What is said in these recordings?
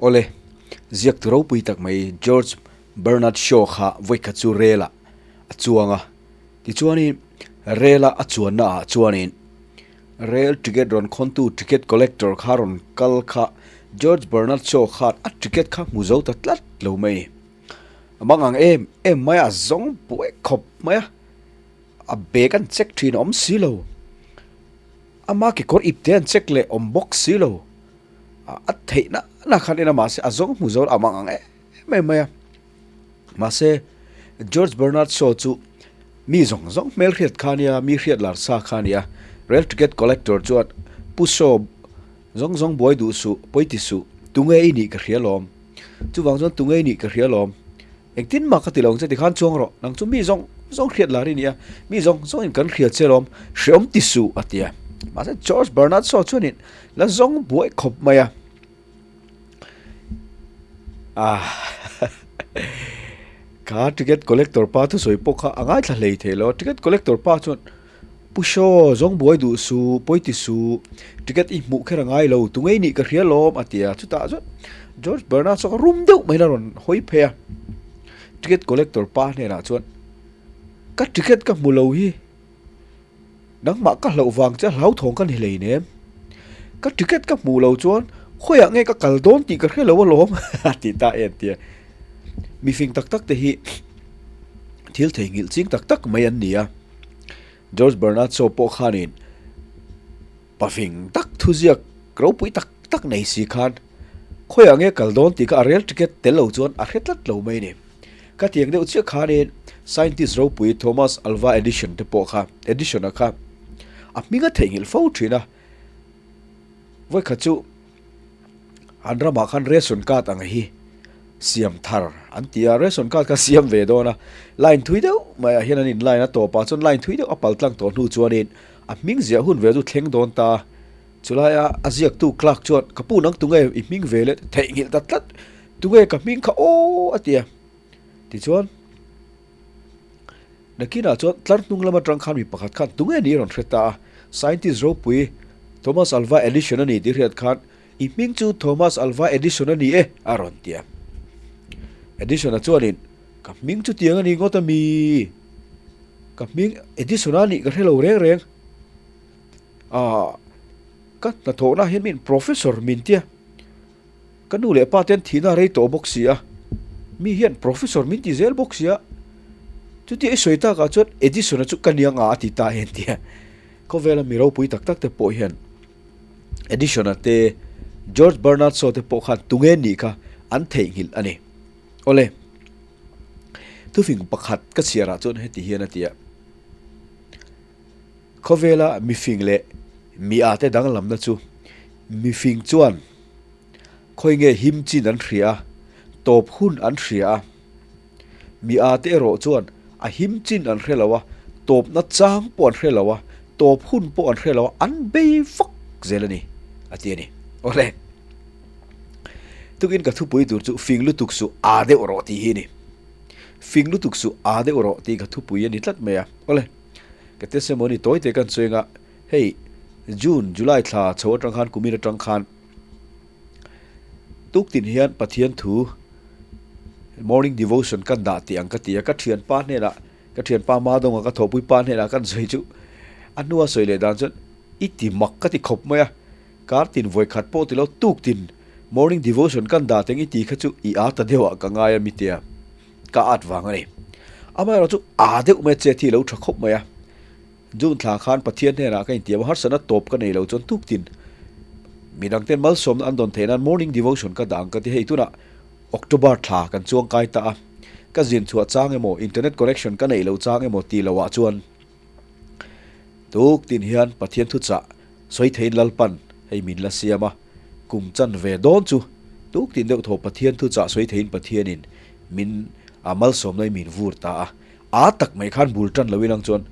Awle, ziaktu ropui tak mai George Bernard Shaw kha vawikhat chu rel ah a chuang a, tichuanin rel a a chuanna ah chuanin rel ticket rawn khawntu ticket collector kha rawn kal kha George Bernard Shaw khan a ticket kha hmu zo ta tlat lo mai a ni. A mang ang em em mai a, a zawng buai khawp mai a, a bag an check thin a awm si lo, ama kekawr ip te an check leh awm bawk si lo. A theih na na khan en a mahse a zawng hmu zo a mang ang em em mai a mahse George Bernard Shaw chu mi zawng zawng hmel hriat kha ania mi hriat lar sa kha ania rail ticket collector chuan Pu Shaw zawng zawng buai duh suh pawi ti suh tunge i nih ka hria lawm chuvang chuan tunge i nih ka hria lawm engtin mah ka ti lo ang che tikhan chuang rawh nang chu mi zawng zawng hriat lar i ni a mi zawng zawng in kan hria che lawm hreawm ti suh a ti a mahse George Bernard Shaw chuanin La zawng buai khawp mai a. Ah Kha ticket collector pa thusawi pawh kha a ngaithla hlei thei lo. Ticket collector pa chuan Pu Shaw zawng buai duh su, pawi ti su, ticket i hmuh kher a ngai lo, tu ngei nih ka hria lawm a ti a. Chutah chuan George Bernard chu a rum deuh mai la rawn hawi phei a. Ticket collector pa hnenah chuan Ka ticket ka hmu lo hi. Nangmah ka hlauh vang che hlauthawng ka ni hleinem. Ka ticket ka hmuh lo chuan khawiah nge ka kal dawn tih ka hre lo alawm a ti ta en tia. Mifing tak tak te hi thil theihnghilh ching tak tak mai an ni a. George Bernard Shaw pawh khanin pafing tak thuziak ropui tak tak nei si khan khawiah nge kal dawn tih kha a rel ticket tel lo chuan a hre tlat lo mai a ni. Ka tiang deuh chiah khanin scientist ropui Thomas Alva Edison te pawh kha Edison-a kha a hming a theihnghilh fo thin a. Vawikhat chu an ramah khan ration card ang hi siam thar an ti a, ration card kha siam ve dawn a, line thui deuh maiah hian an in line a tawpah chuan line thui deuh a pal tlang tawh hnu chuanin a hming ziah hun ve chu thleng dawn ta. Chulaia a ziaktu clerk chuan ka pu nang tunge i hming ve leh theihnghilh ta tlat. Tunge ka hming kha aw a ti a. Tichuan, nakinah chuan tlar hnung lam atang khan mi pakhat khan tunge ni rawn hre ta a. Scientist ropui Thomas Alva Edison a ni tih hriat khan i hming chu Thomas Alva Edison a ni e a rawn ti a. Edison-a chuanin ka hming chu tiang a ni ngawt a mi? Ka hming Edison-a nih ka hre lo reng reng. Ah, ka hnathawhna hian min professor min tia. Ka nu leh pa te an thihna rei tawh bawk si a, mi hian professor min ti zel bawk si a, chutia i sawi takah chuan Edison-a chu ka nia nga a ti ta en tia. Khawvela mi ropui tak tak te pawh hian Edison-a te, George Bernard Shaw te pawh khan tunge nih kha an theihnghilh a ni. Awle, thufing pakhat ka chhiarah chuan heti hian a ti a. Khawvela mifing leh mi ate danglamna chu mifing chuan khawi nge him chin an hria a, tawp hun an hria a. Mi ate erawh chuan a him chin an hre lo a, tawpna chang pawh an hre lo a, tawp hun pawh an hre lo a, an bei vak zel a ni, a ti a ni. Awle, tukin ka thupui tur chu fing lutuk suh aa deuh rawh tih hi a ni. Fing lutuk suh aa deuh rawh tih ka thupui a ni tlat mai a. Awle. Ka testimony tawi te kan chueng a, hei June, July thla chho atang khan kumin atang khan tuktin hian Pathian thu morning devotion kan dah tih ang ka ti a, ka thianpa hnenah ka thianpa Madonga ka thawhpui pa hnenah kan sawi chu a hnua sawi leh dan chuan i ti mak ka ti khawp mai a, kar tin vawi khat pawh ti lo tuktin morning devotion kan dah teng i ti kha chu i a ta deuh ah ka ngai a mi tia. Ka at vang a ni. Amaherawh chu aa deuh mai a che thi lo tha khawp mai a. June thla khan Pathian hnenah ka intiam a, harsatna tawp ka nei lo chuan tuktin midang ten malsawmna an dawn theih nan morning devotion ka dah ang ka ti. Hei tunah October thla kan chuang kai ta a, ka zin chhuah chang emaw internet connection ka neih lo chang emaw ti lo ah chuan tuktin hian Pathian thuchah sawi theiin Lalpan hei min la siam a, kum chan ve dawn chu tuktin deuh thaw Pathian thuchah sawi theiin Pathianin Min a malsawmna i min vur ta a, a tak mai khan bul tan lo ilang chuan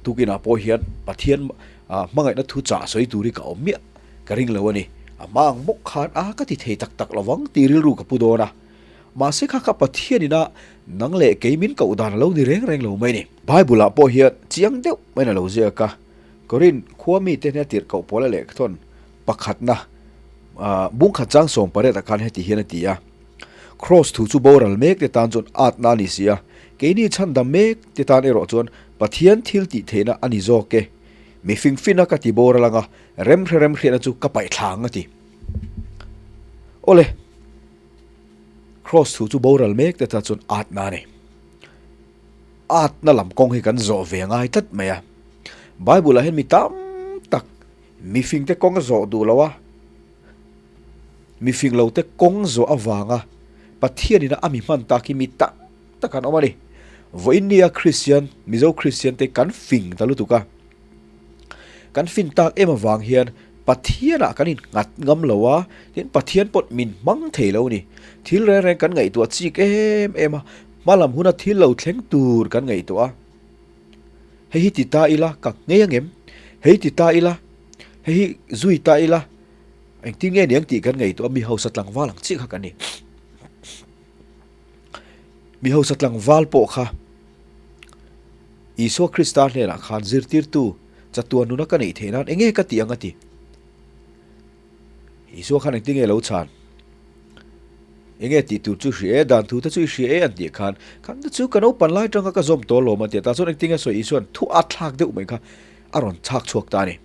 tukinah pawh hian Pathian hmangaihna thu chah sawi tur hi ka awm miah ka ring lo a ni. A hma ang bawk khan a ka ti thei tak tak lo vang tih rilru ka pu dawn a. Mahse kha kha Pathian ina nang leh kei min koh dan a lo ni reng reng lo mai ni. Bible ah pawh hian chiang deuh maiin a lo ziak a, Korin khua mite hna tirhkoh pawl a lehkhathawn pakhatna. Bung khat chang 18 ah khan heti hian a ti a, Kraws thu chu boral mek te tan chuan atna a ni si a, keini chhandam mek te tan erawh chuan Pathian thil tih theihna a ni zawk e. Mi fingfina ka ti boral anga remhre remhriatna chu ka paih thla ang a ti. Awle, Kraws thu chu boral mek te tan chuan atna a ni. Atna lam kawng hi kan zawh ve ngai tlat mai a. Bible ah hian mi tam tak Mifingte kawng a zawh duh lo a, mifing lote kawng zawh avanga Pathianin a mi hman tak hi mi tak tak an awm a ni. Vawiin nia Kristian, Mizo Kristiante kan fing ta lutuk a, kan fin tak em avang hian Pathianah kan innghat ngam lo a, tin Pathian pawh min hmang thei lo a ni. Thil reng reng kan ngaihtuah chik em em a, hmalam huna thil lo thleng tur kan ngaihtuah a. Hei hi ti ta ila ka ngei ang em? Hei ti ta ila, hei hi zui ta ila, engtin nge niang tih kan ngaihtuah a, mi hausa tlangval ang chiah kha kan ni. Mi hausa tlangval pawh kha Isua Krista hnenah khan zirtirtu chatuan nuna ka neih theih nan enge ka tih ang a ti. Isua khan engtin nge lo chhan? Enge tih tur chu hria e, dan thu te chu i hria e an tih khan, khan te chu ka naupan lai tanga ka zawm tawh lawm an ti a, tah chuan engtin nge sawi Isua'n thu a thlak deuh mai kha a rawn chhak chhuak ta a ni.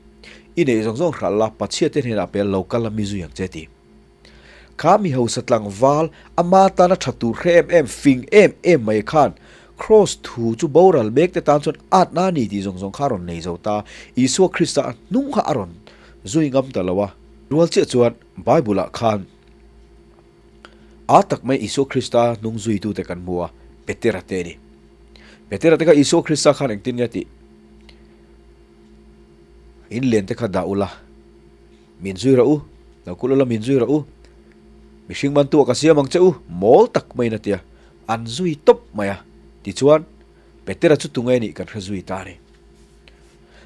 I neih zawng zawng hralh la, Pathian te hnenah pel lo kal la mi zui ang che ti. Kha mi hausa tlangval, ama tana tha tur hre em em, fing em em mai khan Kraws thu chu boral mek te tan chuan atna a ni tih zawng zawng kha a rawn nei zo ta. Isua Krista a hnung kha a rawn zui ngam ta lo a. Rual chiah chuan Bible ah khan a tak mai Isua Krista hnung zuitute kan hmu a, Petera te a ni. Petera te kha Isua Krista khan engtin nge a tih? In len te kha dah ula, min zui rawh u, lo kulh ula min zui rawh u, mihring mantu ah ka siam ang che u, mawl tak maiin a ti a, an zui tawp mai a. Tichuan, Petera chu tunge nih kan hre zui ta a ni.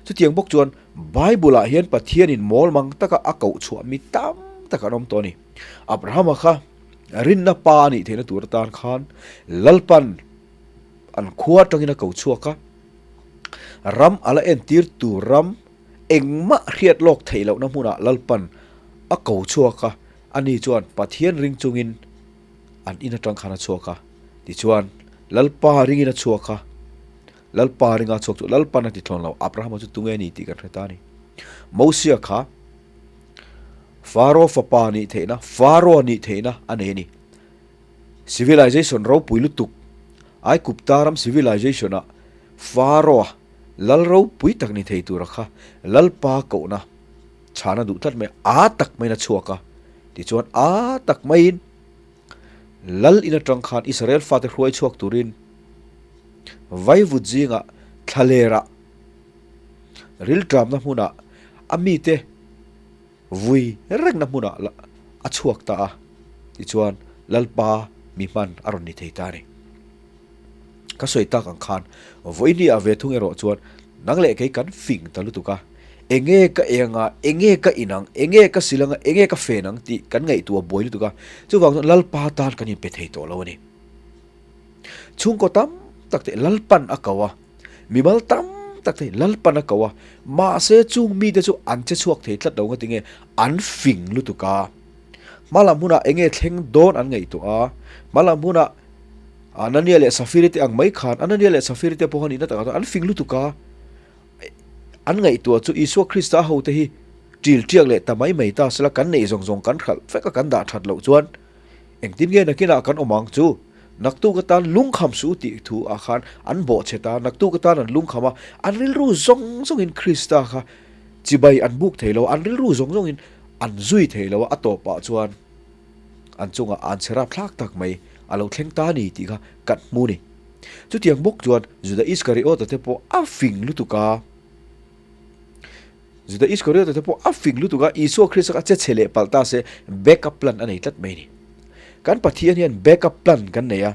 Chutiang bawk chuan Bible-ah hian Pathianin mawl mang taka a koh chhuah mi tam tak an awm tawh a ni. Abrahama kha rinna pa a nih theihna tur atan khan Lalpan an khua atangin a ko chhuak a, ram a la entir tur ram engmah hriat lawk theih lohna hmunah Lalpan a ko chhuak a, ani chuan Pathian ring chungin an in atang khan a chhuak a, tichuan Lalpa ringin a chhuak a. Lalpa ringa chhuak chu Lalpan a ti thlawn lo, Abrahama chu tunge ni tih kan hre ta a ni. Mosia kha Faro fapa nih theihna, Faro nih theihna a nei a ni. Civilization ropui lutuk, Aigupta ram civilization ah Faro-a lal ropui tak ni thei tura kha Lalpa kohna chhana duh tlat mai, a tak maiin a chhuak a, tichuan a tak maiin Lal in atang khan Israel fate hruai chhuak turin vaivut zingah thlalerah rilṭamna hmunah a mite vui rengna hmunah a chhuak ta a, tichuan Lalpa mi hman a rawn ni thei ta a ni. Ka sawi tak ang khan vawiin ah ve thung erawh chuan nang leh kei kan fing ta lutuk a, enge ka eng a, enge ka in ang, enge ka sil ang a, enge ka fen ang tih kan ngaihtuah buai lutuk a, chuvang chuan Lalpa tan kan inpe thei tawh lo a ni. Chhungkaw tam tak te Lalpan a ko a, mimal tam tak te Lalpan a ko a, mahse chung mite chu an che chhuak thei tlat lo nga tinge an fing lutuk a, hmalam hunah enge thleng dawn an ngaihtuah a, hmalam hunah Anania leh Safiri te ang mai khan Anania leh Safiri te pawh khan inna takah chuan an fing lutuk a, an ngaihtuah chu Isua Krista hote hi ṭil ṭiak leh ta mai mai ta sela kan neih zawng zawng kan hralh vek a kan dah ṭhat loh chuan engtin nge nakinah kan awm ang chu? Naktuk atan lungkham suh tih thu ah khan an bawhchhe ta, naktuk atan an lungkham a, an rilru zawng zawngin Krista kha chibai an buk thei lo, an rilru zawng zawngin an zui thei lo a, a tawpah chuan an chungah an chhe rapthlak tak mai a lo thleng ta a ni tih kha kan hmu a ni. Chutiang bawk chuan Juda Iskariota te pawh a fing lutuk a, Juda Iskariota te pawh a fing lutuk a, Isua Krista kha che chhe leh palh ta se backup plan a nei tlat mai a ni. Kan Pathian hian backup plan kan nei a,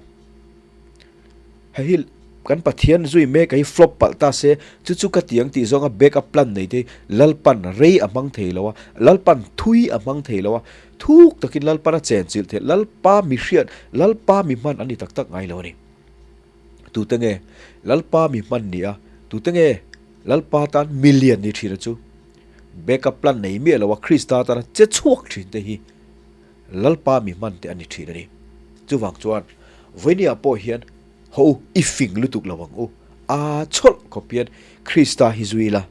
hei hi kan Pathian zui mek a hi flop palh ta se chu chu ka ti ang tih zawnga backup plan nei te hi Lalpan rei a hmang thei lo a, Lalpan thui a hmang thei lo a, thuk takin Lalpan a chenchilh theih, Lalpa mi hriat, Lalpa mi hman an ni tak tak ngai lo a ni. Tute nge Lalpa mi hman ni a, tute nge Lalpa tan million ni thin a chu? Backup plan nei miah loa Krista tana che chhuak thin te hi Lalpa mi hman te a ni thin a ni. Chuvang chuan vawinia pawh hian haw u i fing lutuk lo ang u. A chawlh khawp hian Krista hi zui ila,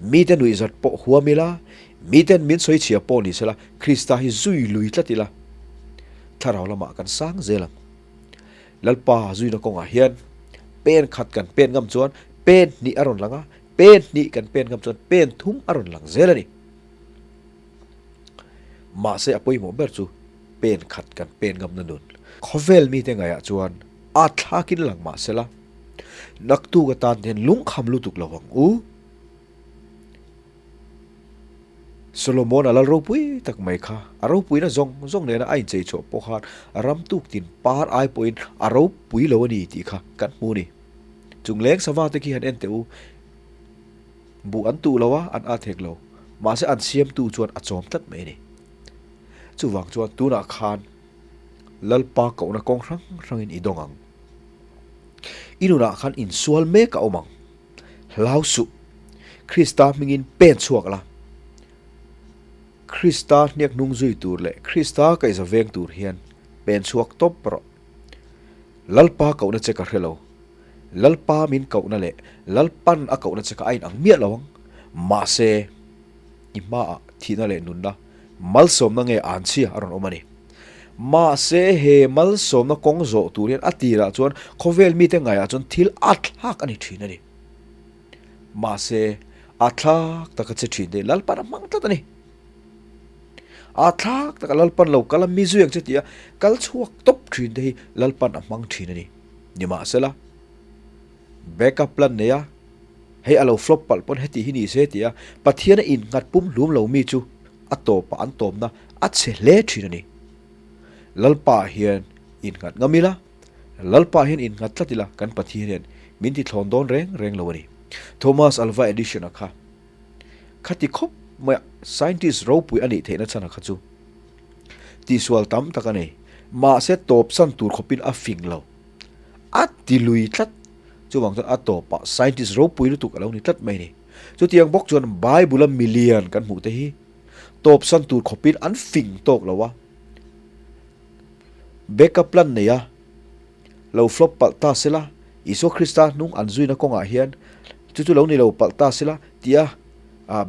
mite nuihzat pawh huam ila, miten min sawi chhia pawh ni sela Krista hi zui lui tlat ila, thlarau lamah kan sang zel ang. Lalpa zuina kawngah hian pen khat kan pen ngam chuan pen hnih a rawn lang a, pen hnih kan pen ngam chuan pen thum a rawn lang zel a ni. Mahse a pawimawh ber chu pen khat kan pen ngamna nun. Khawvel mite ngaihah chuan a thlakin lang mah sela, naktuk atan hian lungkham lutuk lo ang u. Solomon a lal ropui tak mai kha, a ropuina zawng zawng nena a inchei chhuah pawh khan ram tuk tin par ai pawhin a ropui lo a ni tih kha kan hmu a ni. Chung leng sava te khi han en teh u, buh an tuh lo a, an at hek lo, mahse an siamtu chuan a chawm tlat mai a ni. Chuvang chuan tunah khan Lalpa kohna kawng hrang hrangin i dawng ang. I nunah khan insual mek a awm ang. Hlau suh. Krista hmingin pen chhuak la. Krista hniak hnung zui tur leh Krista kaihza veng tur hian pen chhuak tawp rawh. Lalpa kohna che ka hre lo. Lalpa min kohna leh Lalpan a kohna che kha a inang miah lo ang. Mahse, i hmaah thihna leh nunna malsawmna nge anchhia a rawn awm a ni. Mahse, he malsawmna kawng zawh tur hian a tirah chuan khawvel mite ngaiah chuan thil a thlak a ni thin a ni. Mahse, a thlak taka che thin te Lalpan a hmang tlat a ni. A thlak taka Lalpan lo kal a mi zui ang che tia kal chhuak tawp thin te hi Lalpan a hmang thin a ni. Nimahsela, backup plan nei a, hei a lo flop palh pawn heti hi ni se tia Pathian a innghat pum hlum lo mi chu a tawpah an tawpna a chhe hle thin a ni. Lalpa hian innghat ngam ila, Lalpa hian innghat tlat ila kan Pathian hian min ti thlawn dawn reng reng lo a ni. Thomas Alva Edison-a kha khati khawp mai a scientist ropui a nih theihna chhan a kha chu tihsual tam tak a nei. Mahse tawpsan tur khawpin a fing lo. A ti lui tlat. Chuvang chuan a tawpah scientist ropui lutuk a lo ni tlat mai a ni. Chutiang bawk chuan Bible-a milian kan hmuh te hi tawpsan tur khawpin an fing tawk lo a. Backup plan nei a, lo flop palh ta sela, Isua Krista hnung an zuina kawngah hian chu chu lo ni lo palh ta sela tia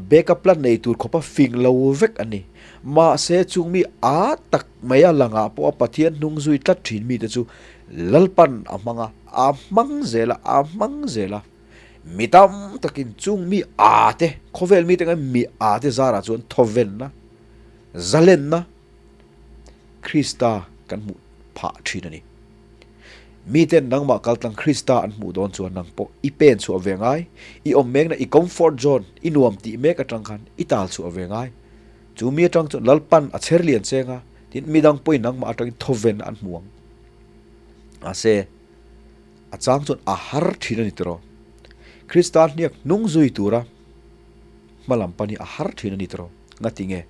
backup plan nei tur khawpa fing lo vek an ni. Mahse chung mi a tak mai a langah pawh a Pathian hnung zui tlat thin mite chu Lalpan a hmang a, a hmang zel a, a hmang zel a. Mi tam takin chung mi a te, khawvel mite ngai mi a te zarah chuan thawvenna, zalenna Krista kan hmuh phah thin a ni. Miten nangmah kaltlang Krista an hmuh dawn chuan nang pawh i pen chhuah ve ngai, i awm mekna i comfort zone, i nuam tih mek atang khan i tal chhuah ve ngai. Chu mi atang chuan Lalpan a chher lian cheng a, tin midang pawhin nangmah atangin thawven an hmu ang. Mahse, a chang chuan a har thin a ni tiraw. Krista hniak hnung zui tura hma lam pan hi a har thin a ni tiraw. Ngati nge?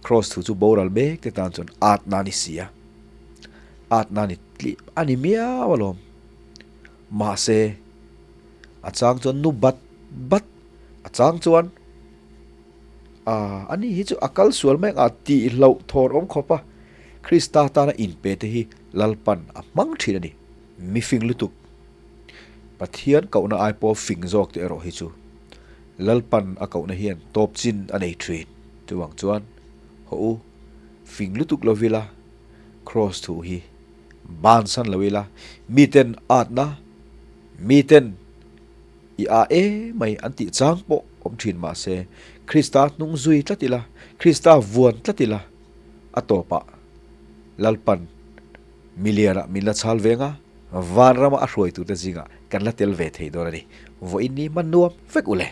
Cross thu chu boral mek te tan chuan at na ni si a. At na ni tli a ni miau alawm. Mahse, a chang chuan nu bat bat, a chang chuan a ani hi chu a kal sual mai ang a tih hlauh thawr awm khawp a. Krista tana inpe te hi Lalpan a hmang thin a ni. Mi fing lutuk. Pathian kohna ai pawh fing zawk te erawh hi chu Lalpan a kohna hian tawp chin a nei thin. Chuvang chuan haw u, fing lutuk lo ila, Kraws thu hi bansan lo ila, miten atna, miten i a e mai an tih chang pawh awm thin mah se, Krista hnung zui tlat ila, Krista vuan tlat ila, a tawpah Lalpan Milianah min la chhal veng a, vanrama a hruaitute zingah kan la tel ve thei dawn a ni. Vawiin ni hman nuam vek u le.